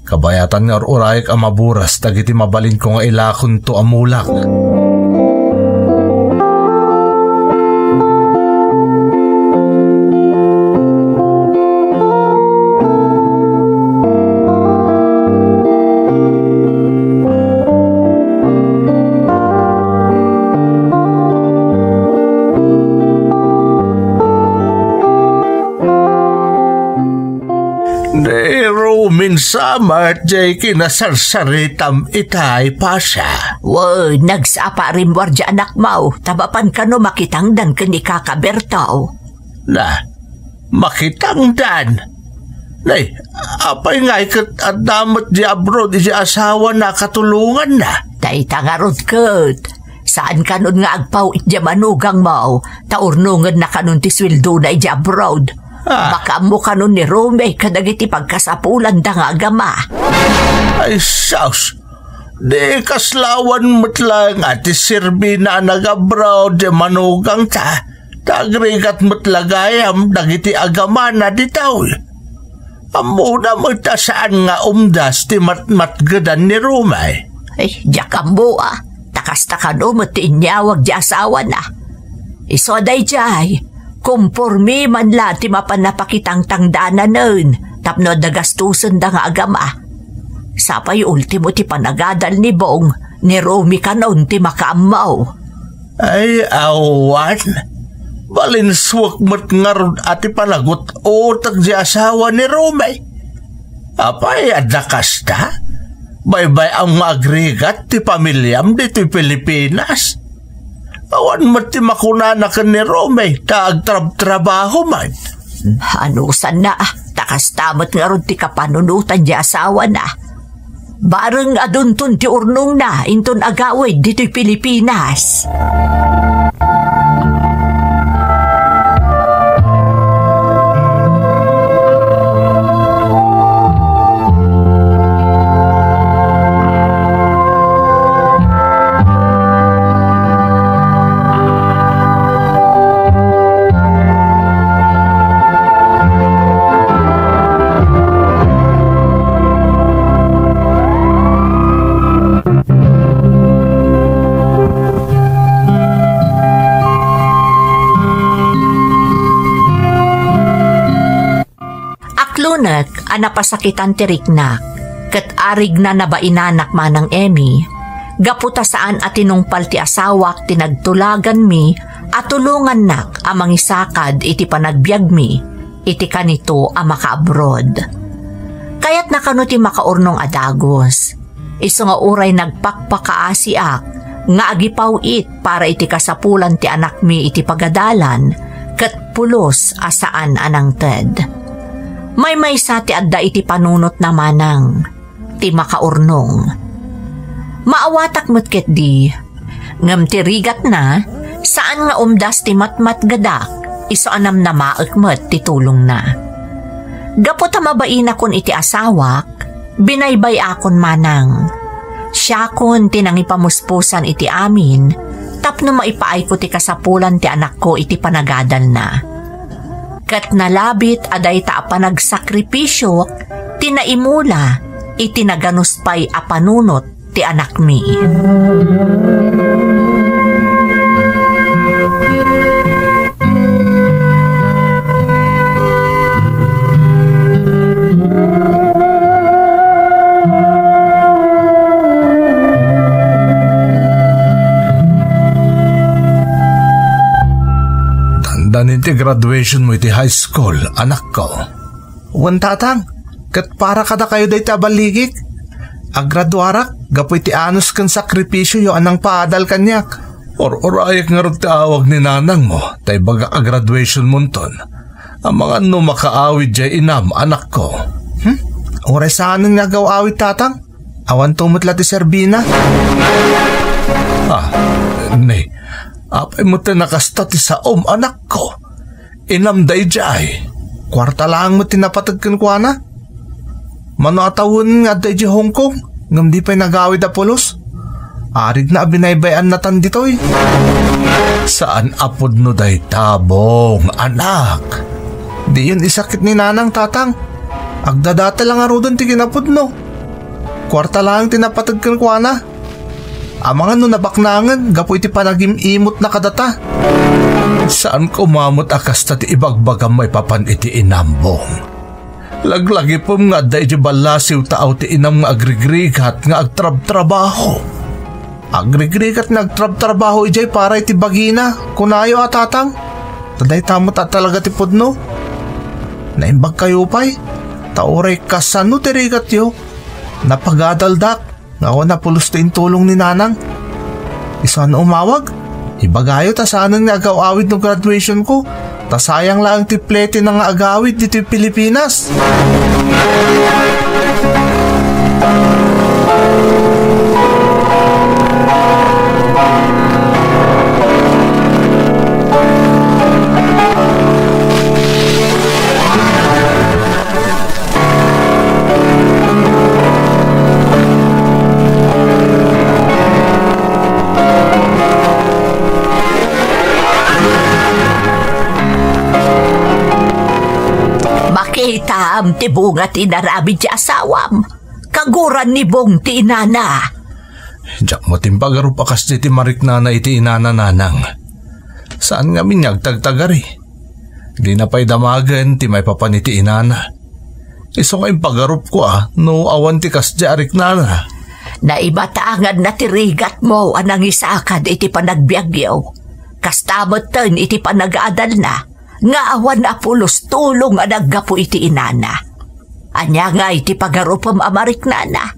Kabayatan nga ur-urayek a maburas dagiti mabalinko nga ilakonto a mulak. Insamat jay kinasarsaritam itay, Pasha. Wen, nagsapa rimmuar di anakmo, ta mapan kano makitangdan ken ni Kaka Berto. Na, makitangdan? Nay, apay ngay ket adda met di abroad iti asawana a katulonganna? Dayta ngarud ket, saan kanon nga agpaw-it di manugangmo, ta urnongenna kanon ti sueldona iti abroad. Ah. Makaammo kanon ni Romy kadagiti pagkasapulanda nga agama. Ay, sus! Di kaslawan met laeng a ti serbina a nag-abroad di manugangta, ta agrigat met la gayam dagiti agamana ditoy. Ammona met a saan nga umdas ti matmatgedan ni Romy. Ay, diak ammo a, ta kasta kano met ti inyawag di asawana. Isu a daydiay, kompormi man la ti mapan a pakitangtangdananen tapno adda gastosenda nga agama. Sapay ultimo ti panagadal ni Bong, ni Romy kanon ti makaammo. Ay, awan. Balinsuek met ngarud a ti panagut-utek di asawa ni Romy. Apay, adda kasta? Baybay-am nga agrigat ti pamiliam ditoy Pilipinas. Awan met ti makunana ken ni Romy ta agtrabtrabaho man. Anusanna, ta kasta met ngarud ti kapanunotan di asawana. Bareng adunton ti urnongna inton agawid ditoy Pilipinas. Aklonek a napasakitan ti riknak, ket arigna nabainanak manang Emmy, gapu ta saan a tinungpal ti asawak ti nagtulaganmi a tulongannak a mangisakad iti panagbiagmi iti kanito a makaabroad. Kayatna kano ti makaurnong a dagus. Isu nga uray nagpakpakaasiak nga agipaw-it para iti kasapulan ti anakmi iti pagadalan ket pulos a saan a nangted. Maymaysa ti adda iti panunotna manang ti makaurnong. Maawatak met ketdi, ngem ti rigatna, saan nga umdas ti matmatgedak, isu a namnamaek met ti tulongna. Gapu ta mabainakon iti asawak, binaybay-akon manang. Siakon ti nangipamuspusan iti amin tapno maipaayko ti kasapulan ti anakko iti panagadalna. Ket nalabit a dayta a panagsakripisio ti naimula iti naganus pay a panunot ti anakmi. Dandanin ti graduation mo iti high school, anakko. Wen, tatang, ket para kadakayo dayta a balligik. Agraduarak gapu iti anus ken sakripisioyo a nangpaadal kaniak. Ur-urayek ngarud ti awag ni nanangmo, ta ibagak a graduation monton. Amangan no makaawid jay inam, anakko. Hmm? Uray saanen nga agaw-awid, tatang? Awan to met la ti serbina? Ah, ne, apay met ti nakasta ti saom, anakko? Inam daydiay. Kuarta laeng met ti napateg kenkuana. Mano a tawen nga adda idiay Hong Kong, ngem di pay nagawid a pulos. Arigna a binaybay-annatan ditoy. Saan a pudno dayta, Bong, anak. Diyon isakit ni nanang, tatang. Agdadata la ngaruden ti kinapudno. Kuarta laeng ti napateg kenkuana. Amangan no nabaknangen gapu iti panagim-imotna kadata. Saan koma met a kasta ti ibagbagam maipapan iti inam, Bong. Laglagipem nga adda idiay ballasiw taaw ti inam nga agrigrigat nga agtrabtrabaho. Agrigrigat nga agtrabtrabaho idiay para iti bagina, kunayo a, tatang. Ta dayta met a talaga ti pudno. Naimbag kayo pay? Ta uray kasano ti rigatyo, napagadaldak nga awan a pulos ti intulong ni Nanang. Isu a no umawag, ibagayo ta saanen nga agaw-awid no graduation ko, ta sayang laeng ti plete na nga agawid ditoy Pilipinas. Makitam ti bunga ti inaramid ti asawam. Kaguran ni Bong ti inana. Diak met impagarup a kasdi ti mariknana iti inana, Nanang. Saan ngamin nga agtagtagari. Dina pay damagen ti maipapan iti inana. Isu nga impagarupko a no awan ti kasdi a riknana. Naibatanganna ti rigatmo a nangisakad iti panagbiagyo. Kasta metten iti panagadalna nga awan a pulos tulong a naggapu iti inana. Ania ngay ti pagarupem a mariknana?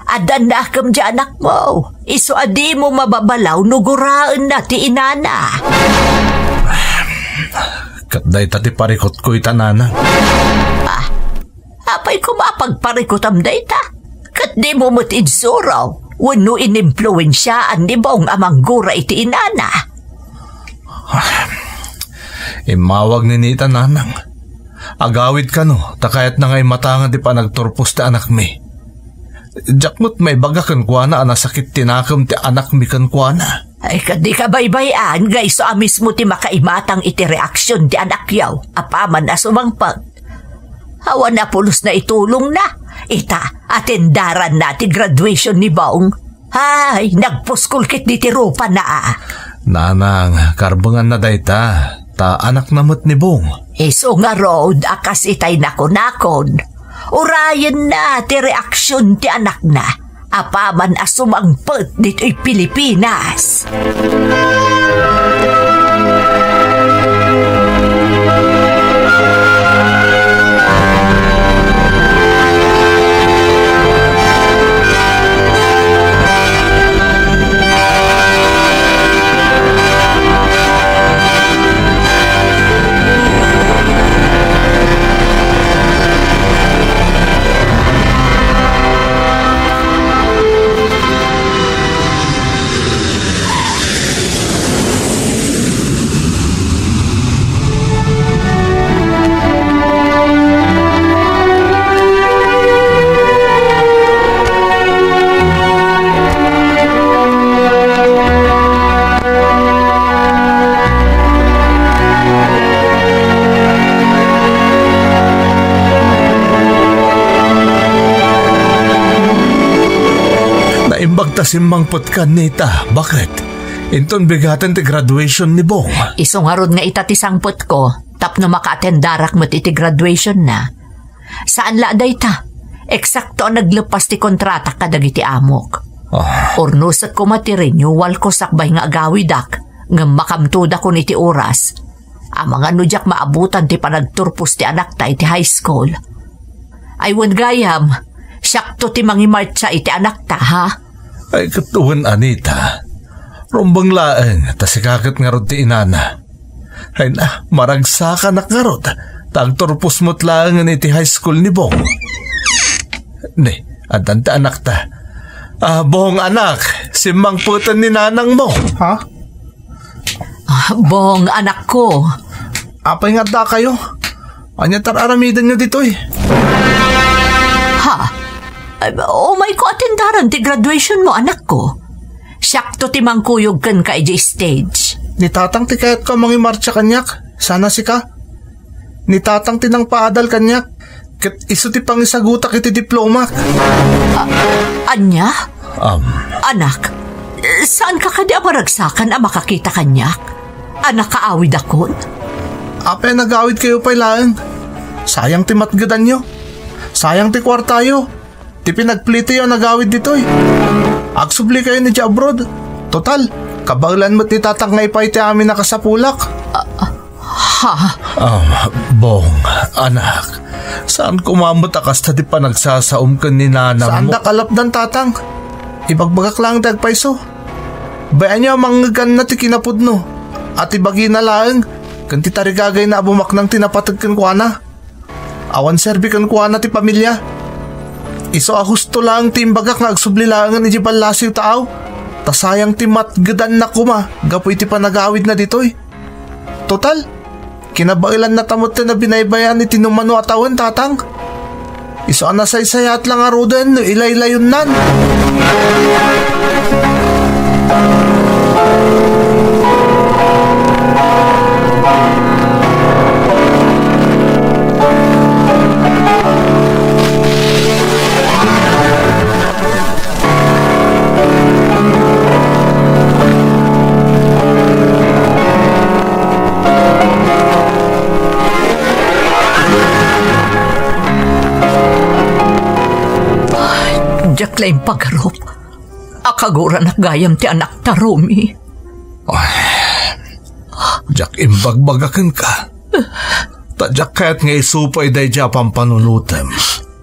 Adda nakem ti anakmo. Isu a dimo mababalaw no guraenna ti inana. Ket dayta ti parikutko ita, Nanang. Ah, apay koma a pagparikutam dayta? Ket dimo met insuro wenno inimpluensiaan ni Bong a manggura iti inana? Immawag ni Nita, Nanang. Agawid kano, ta kayatna nga imatangan ti panagturpos ti anakmi. Diak met maibaga kenkuana a nasakit ti nakem ti anakmi kenkuana. Ay, kadi kabaybay-an nga isu a mismo ti makaimatang iti reaksion ti anakyo apaman a sumangpet. Awan a pulos na itulongna. Ita, atendaranna ti graduation ni Bong. Ay, nagpuskol ketdi ti rupana. Nanang, karbenganna dayta, ta anakna met ni Bong. Isu ngarud a kas itay nakunakon, urayenna ti reaksion ti anakna apaman a sumangpet ditoy Pilipinas. Naimbag ta simmangpet ka, Nita. Baket? Inton bigaten ti graduation ni Bong. Isu ngarud nga ita ti sangpetko tapno makaatendarak met iti graduationna. Saan la a dayta, eksakto a nagleppas ti kontratak kadagiti amok. Ah. Urnosek koma ti renewal ko sakbay nga agawidak, ngem makamtodakon iti oras. Amangan no diak maabutan ti panagturpos ti anakta iti high school. Ay wen gayam, siakto ti mangimartsa iti anakta, ha? Ay, ket wen, Anita. Rumbeng laeng, ta sika ket ngarud ti inana. Ay na, maragsakanak ngarud, ta agturpos met laengen iti high school ni Bong. Ni, addan ti anakta. Ah, Bong, anak, simmangpeten ni nanangmo. Ha? Ah, Bong, anakko. Apay nga adda kayo? Ania ti ar-aramidenyo ditoy? Ha? Ay, umayko atendaran ti graduation mo, anakko. Siakto ti mangkuyog kenka idiay stage. Ni Tatang ti kayatko a mangimartsa kaniak. Sana sika. Ni Tatang ti nangpaadal kaniak. Ket isu ti pangisagutak iti diplomak. A-, ania? Um. Anak, saanka kadi a maragsakan a makakita kaniak? A nakaawidakon? Apay a nagawidkayo pay laeng? Sayang ti matgedanyo. Sayang ti kuartayo. Ti pinagplitoyo a nagawid ditoy. Agsublikayon idiay abroad. Total, kabaelan met ni Tatang nga ipaay ti amin a kasapulak. Ah, ah, Ha? Ah, Bong, anak, saan ko met a kasta ti panagsasaom ken ni nanam? Saanda kalapdan, tatang. Ibagbagak laeng ti agpayso. Bay-anyo a mangngeganna ti kinapudno, a ti bagina laeng, ken ti tarigagayna a bumaknang ti napateg kenkuana. Awan serbi kenkuana ti pamilia. Isu a husto laeng ti imbagak nga agsubli laengen idiay ballasiw ta aw, ta sayang ti matgedanna koma gapu iti panagawidna ditoy. Total, kinabaelannata metten a binaybay-an iti numano a tawen, tatang. Isu a nasaysayaat la ngaruden no ilaylayonnan. Diak la impagarup a kaguranak gayam ti anakta, Romy. Ay, diak imbagbagakenka. Ta diak kayat nga isu pay daydiay a pampanunotem.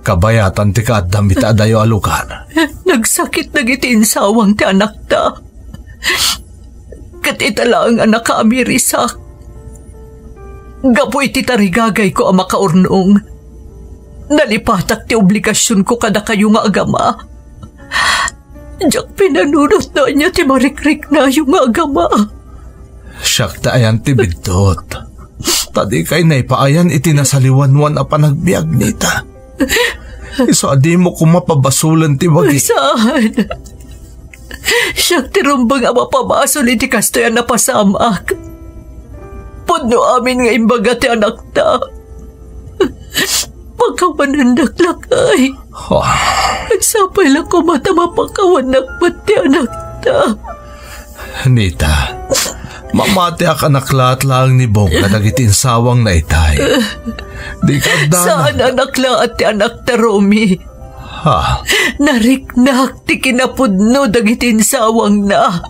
Kabayatan ti kaaddam ita adayo a lugar. Nagsakit dagiti insawang ti anakta. Ket ita laeng a nakaamirisak. Gapu iti tarigagayko a makaurnong, nalipatak ti obligasionko kadakayo nga agama. Diak pinanunot no ania ti marikriknayo nga agama. Siak ti ayan ti biddut. Ta dikay naipaayan iti nasaliwanwan a panagbiag, Nita. Isu a dimo koma pabasolen ti bagi. Saan? Siak ti rumbeng a mapabasol iti kastoy a napasamak. Pudno amin nga imbaga ti anakta. Pakawanennak, lakay. Ah. Sapay la koma ta mapakawannak met ti anakta. Nita, mamatiak a naklaat laeng ni Bong kadagiti insawangna itay. Dika agdanag. Saan a naklaat ti anakta, Romy? Ha? Nariknak ti kinapudno dagiti insawangna.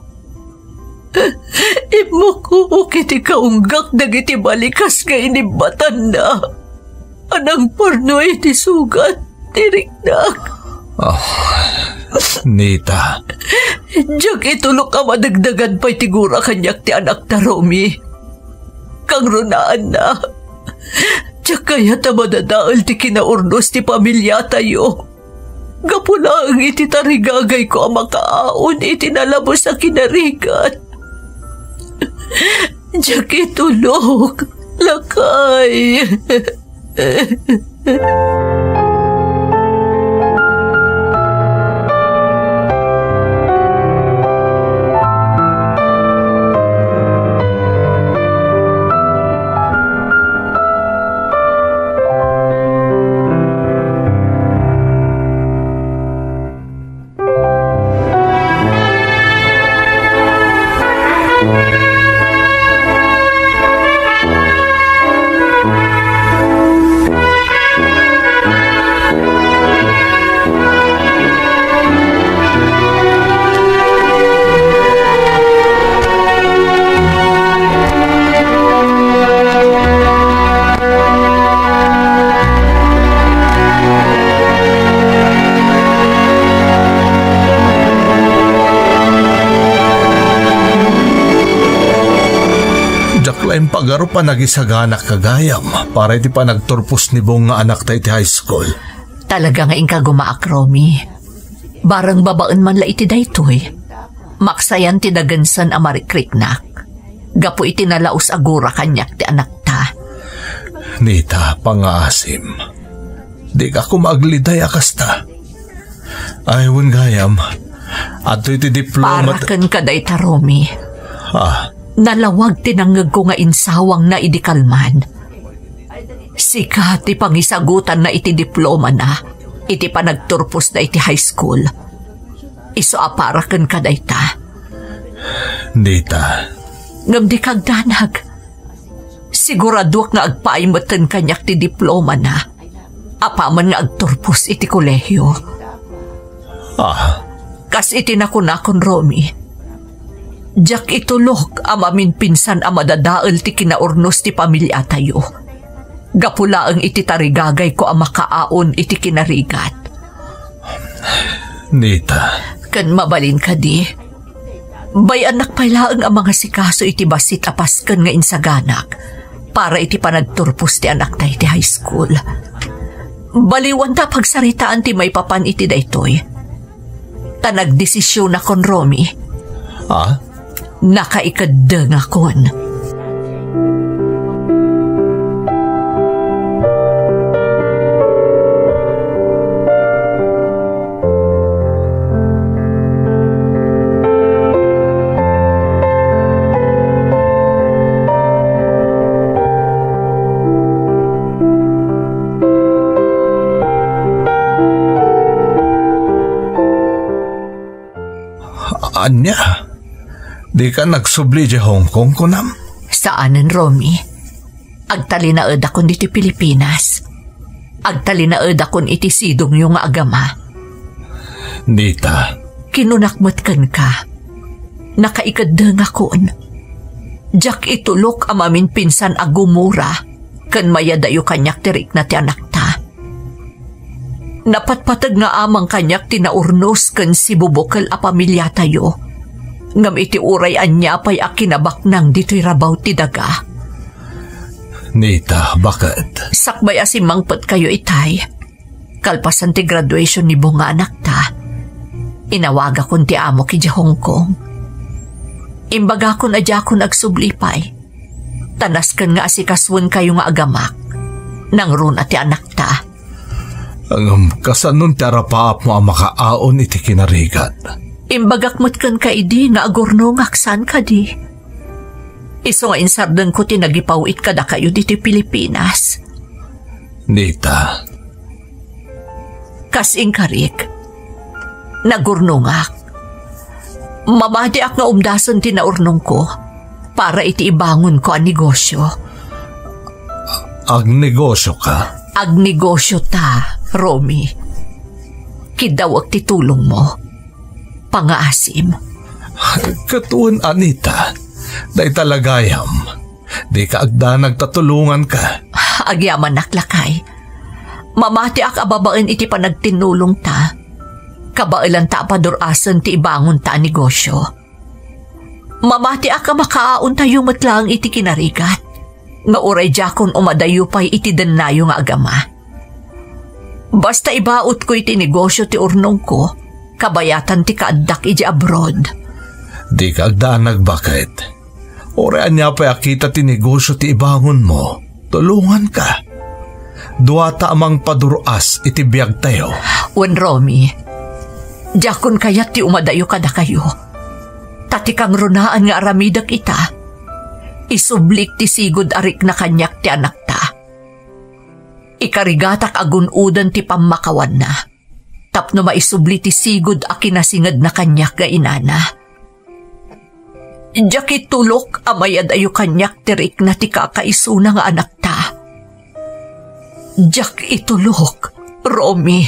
Immukuk iti kaunggak dagiti balikas nga inibbatanna a nangparno iti sugat ti riknak. Ah, Nita. Diak itulok a madagdagan pay ti gura kaniak ti anakta, Romy. Kangrunaanna, diak kayat a madadael ti kinaurnos ti pamiliatayo. Gapu laeng iti tarigagayko a makaaon iti nalabes a kinarigat. Diak itulok, lakay. Diak la impagarup a nagisaganak gayam para iti panagturpos ni Bong nga anakta iti high school. Talaga nga inka gumaak, Romy. Bareng babaen man la iti daytoy, maksayan ti dagensen a marikriknak gapu iti nalaus a gura kaniak ti anakta. Nita, pangngaasim. Dika koma agliday a kasta. Ay, wen gayam. Adtoy ti diploma. Para kenka dayta, Romy. Ah. Nalawag ti nangngegko nga insawangna idi kalman. Sika ti pangisagutanna iti diplomana iti panagturposna iti high school. Isu a para kenka dayta. Nita. Ngem dika agdanag. Siguraduak nga agpaay metten kaniak ti diplomana apaman nga agturpos iti kolehio. Ah. Kas iti nakunakon, Romy, Diak itulok a maminpinsan a madadael ti kinaurnos ti pamiliatayo. Gapu laeng iti tarigagayko a makaaon iti kinarigat. Nita. Ken mabalin kadi, bay-annak pay laeng a mangasikaso iti bassit a pasken nga insaganak para iti panagturpos ti anakta iti high school. Baliwanta a pagsaritaan ti maipapan iti daytoy. Ta nagdesisionakon, Romy. Ah? Nakaikeddengakon. Ania? Dika nagsubli idiay Hong Kong, kunam? Saanen, Romy. Agtalinaedakon ditoy Pilipinas. Agtalinaedakon iti sidongyo nga agama. Nita. Kinunak met kenka. Nakaikeddengakon. Diak itulok a maminpinsan a gumura ken mayadayo kaniak ti rikna ti anakta. Napatpateg nga amang kaniak ti naurnos ken sibubukel a pamiliatayo. Ngem iti uray ania pay a kinabaknang ditoy rabaw ti daga. Nita, baket? Sakbay a simmangpetkayo itay, kalpasan ti graduation ni Bo nga anakta, inawagakon ti amok idiay Hong Kong. Imbagakon a diakon agsubli pay. Ta nasken nga asikasuenkayo nga agamak. Nangruna ti anakta. Ngem kasanon ti arapaapmo a makaaon iti kinarigat? Imbagak met kenka idi nga agurnongak saan kadi. Isu nga insardengko ti nagipaw-it kadakayo ditoy Pilipinas. Nita. Kas inkarik, nagurnongak. Mamatiak nga umdasen ti naurnongko para iti ibangonko a negosyo. Agnegosyo ka? Agnegosyo ta, Romy. Kiddawek ti tulongmo. Pangaasim. Ket wen, Anita, dayta la gayam. Dika agdanag ta tulonganka. Agyamanak, lakay. Mamatiak a babaen iti panagtinnulongta. Kabaelanta a padur-asen ti ibangonta a negosyo. Mamatiak a makaaontayo met laeng iti kinarigat, nga uray diakon umadayo pay iti dennayo nga agama. Basta ibaotko iti negosyo ti urnongko, kabayatan ti kaaddak idiay abroad. Dika agdanag, baket. Uray ania pay a kita ti negosyo ti ibangonmo, tulonganka. Duata a mangpadur-as iti biagtayo. Wen, Romy, diakon kayat ti umadayo kadakayo. Ta ti kangrunaan nga aramidek ita, isublik ti sigud a rikna kaniak ti anakta. Ikarigatak a gun-oden ti pammakawanna tapno maisubli ti sigud a kinasingedna kaniak nga inana. Diak itulok a mayadayo kaniak ti rikna ti kakaisuna nga anakta. Diak itulok, Romy.